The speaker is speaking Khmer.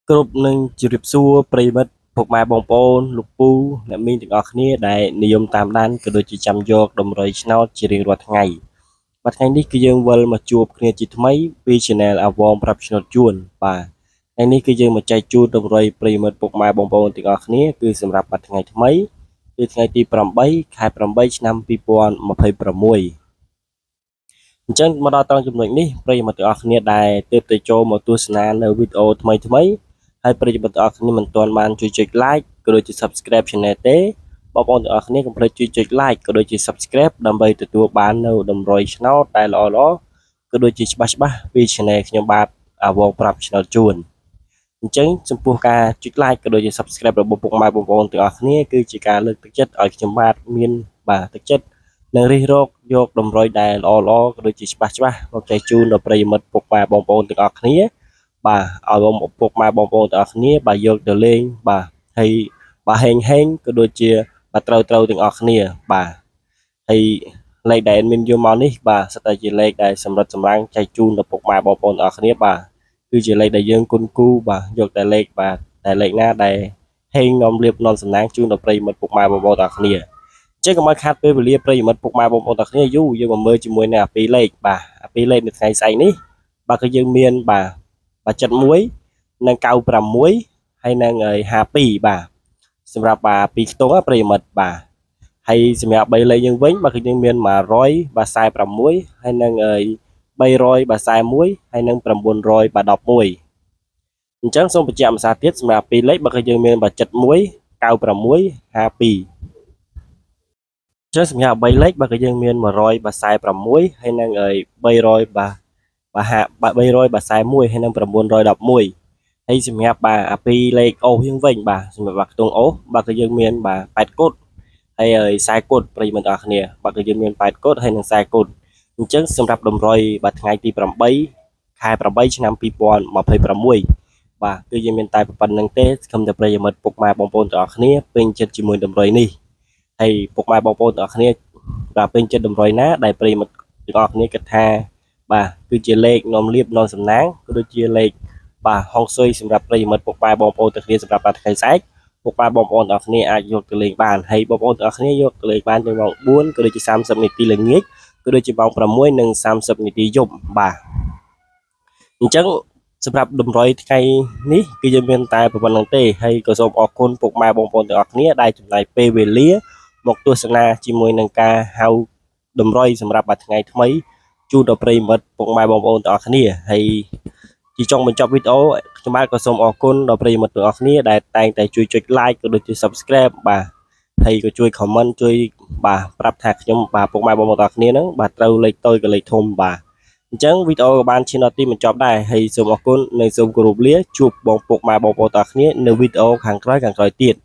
គ្រប់នឹងជម្រាបសួរប្រិយមិត្តពុកម៉ែបងប្អូនលោកពូអ្នកមីងទាំងអស់គ្នាដែលនិយមតាមដានក៏ដូចជាចាំយកតម្រុយឆ្នោតជារៀងរាល់ថ្ងៃបាទថ្ងៃនេះគឺយើងវិលមកជួបគ្នាជាថ្មីពី Channel អាវងប្រាប់ឆ្នោតជួនបាទថ្ងៃនេះគឺយើងមកចែកជូនតម្រុយប្រិយមិត្តពុកម៉ែបងប្អូនទាំងអស់គ្នាគឺសម្រាប់បាទថ្ងៃថ្មីគឺថ្ងៃទី8ខែ8ឆ្នាំ2026អញ្ចឹងមកដល់ត្រង់ចំណុចនេះប្រិយមិត្តទាំងអស់គ្នាដែលទើបតែចូលមកទស្សនានៅវីដេអូថ្មីថ្មីហើយប្រិយមិត្តទាំងអស់គ្នាមិនទាន់បានជួយចុច like ក៏ដូចជា Subscribe Channel ទេបងប្អូនទាំងអស់គ្នាកុំភ្លេចជួយចុច like ក៏ដូចជា Subscribe ដើម្បីទទួលបាននៅតម្រុយឆ្នោតដែលល្អៗក៏ដូចជាច្បាស់ច្បាស់ពី Channel ខ្ញុំបាទអាវងប្រាប់ឆ្នោតជួនអញ្ចឹងចំពោះការចុច like ក៏ដូចជា Subscribe របស់ពុកម៉ែបងប្អូនទាំងអស់គ្នាគឺជាការលើកទឹកចិត្តឲ្យខ្ញុំបាទមានបាទទឹកចិត្ត និងរិះរកយកតម្រុយដែលល្អល្អក៏ដូចជាច្បាស់ច្បាស់មកចែកជូនដល់ប្រិយមិត្តពុកម៉ែបងប្អូនទាំងអស់គ្នាបាទឲ្យបងពុកម៉ែបងប្អូនទាំងអស់គ្នាបាទយកទៅលេងបាទហើយបាទហេងហេងក៏ដូចជាបាទត្រូវត្រូវទាំងអស់គ្នាបាទហើយលេខដែល admin យកមកនេះបាទសិតតែជាលេខដែលសម្រិតសម្រាំងចែកជូនដល់ពុកម៉ែបងប្អូនទាំងអស់គ្នាបាទគឺជាលេខដែលយើងគុណគូបាទយកតែលេខបាទតែលេខណាដែលហេងនាំលៀបនាំសំណាងជូនដល់ប្រិយមិត្តពុកម៉ែបងប្អូនទាំងអស់គ្នា ចឹងកុំឲ្យខាតពេលវេលាប្រិយមិត្តពុកម៉ែបងប្អូនទាំងគ្នាយូរយើងមកមើលជាមួយនឹងអាពីរលេខបាទអាពីរលេខនៅថ្ងៃស្អែកនេះបាទគឺយើងមានបាទបាទ71និង96ហើយនិង52បាទសម្រាប់បាទពីរខ្ទង់ណាប្រិយមិត្តបាទហើយសម្រាប់3លេខយើងវិញបាទគឺយើងមាន100បាទ46ហើយនិង300បាទ41ហើយនិង900បាទ11អញ្ចឹងសូមបញ្ជាក់ភាសាទៀតសម្រាប់ពីរលេខបាទគឺយើងមានបាទ71 96 52ចឹងសម្រាប់3លេខបាទគឺយើងមាន100បាទ46ហើយនិង300បាទបាទ5បាទ300បាទ41ហើយនិង911ហើយសម្រាប់បាទអាពីរលេខអូសយើងវិញបាទសម្រាប់បាទខ្ទង់អូសបាទគឺយើងមានបាទ8គត់ហើយ40គត់ប្រិយមិត្តអរគ្នាបាទគឺយើងមាន8គត់ហើយនិង40គត់អញ្ចឹងសម្រាប់តម្រុយបាទថ្ងៃទី8ខែ8ឆ្នាំ2026បាទគឺយើងមានតែប៉ុណ្្នឹងទេសង្ឃឹមតែប្រិយមិត្តពុកម៉ែបងប្អូនទាំងអស់គ្នាពេញចិត្តជាមួយតម្រុយនេះ ហើយពុកម៉ែបងប្អូនទាំងអស់គ្នាបាទពេញចិត្តតម្រុយណាដែលប្រិយមិត្តទាំងអស់គ្នាគិតថាបាទគឺជាលេខនាំលៀបនាំសំណាងក៏ដូចជាលេខបាទហុងស៊ុយសម្រាប់ប្រិយមិត្តពុកម៉ែបងប្អូនទាំងគ្នាសម្រាប់បាទថ្ងៃស្អែកពុកម៉ែបងប្អូនទាំងអស់គ្នាអាចយកទៅលេងបានហើយបងប្អូនទាំងអស់គ្នាយកទៅលេងបាននៅម៉ោង4ក៏ដូចជា30នាទីល្ងាចក៏ដូចជាម៉ោង6:30នាទីយប់បាទអញ្ចឹងសម្រាប់តម្រុយថ្ងៃនេះគឺយើងមានតែប៉ុណ្្នឹងទេហើយក៏សូមអរគុណពុកម៉ែបងប្អូនទាំងអស់គ្នាដែលចំណាយពេលវេលា មកទស្សនាជាមួយនឹងការហៅតម្រុយសម្រាប់មួយថ្ងៃថ្មីជូនដល់ប្រិយមិត្តពុកម៉ែបងប្អូនទាំងអស់គ្នាហើយជាចុងបញ្ចប់វីដេអូខ្ញុំបាទក៏សូមអរគុណដល់ប្រិយមិត្តទាំងអស់គ្នាដែលតែងតែជួយចុច like ក៏ដូចជា Subscribe បាទហើយក៏ជួយ comment ជួយបាទប្រាប់ថាខ្ញុំបាទពុកម៉ែបងប្អូនទាំងអស់គ្នាហ្នឹងបាទត្រូវលេខតូចក៏លេខធំបាទអញ្ចឹងវីដេអូក៏បានឈានដល់ទីបញ្ចប់ដែរហើយសូមអរគុណនិងសូមគោរពលាជួបបងពុកម៉ែបងប្អូនទាំងអស់គ្នានៅវីដេអូខាងក្រោយៗទៀត។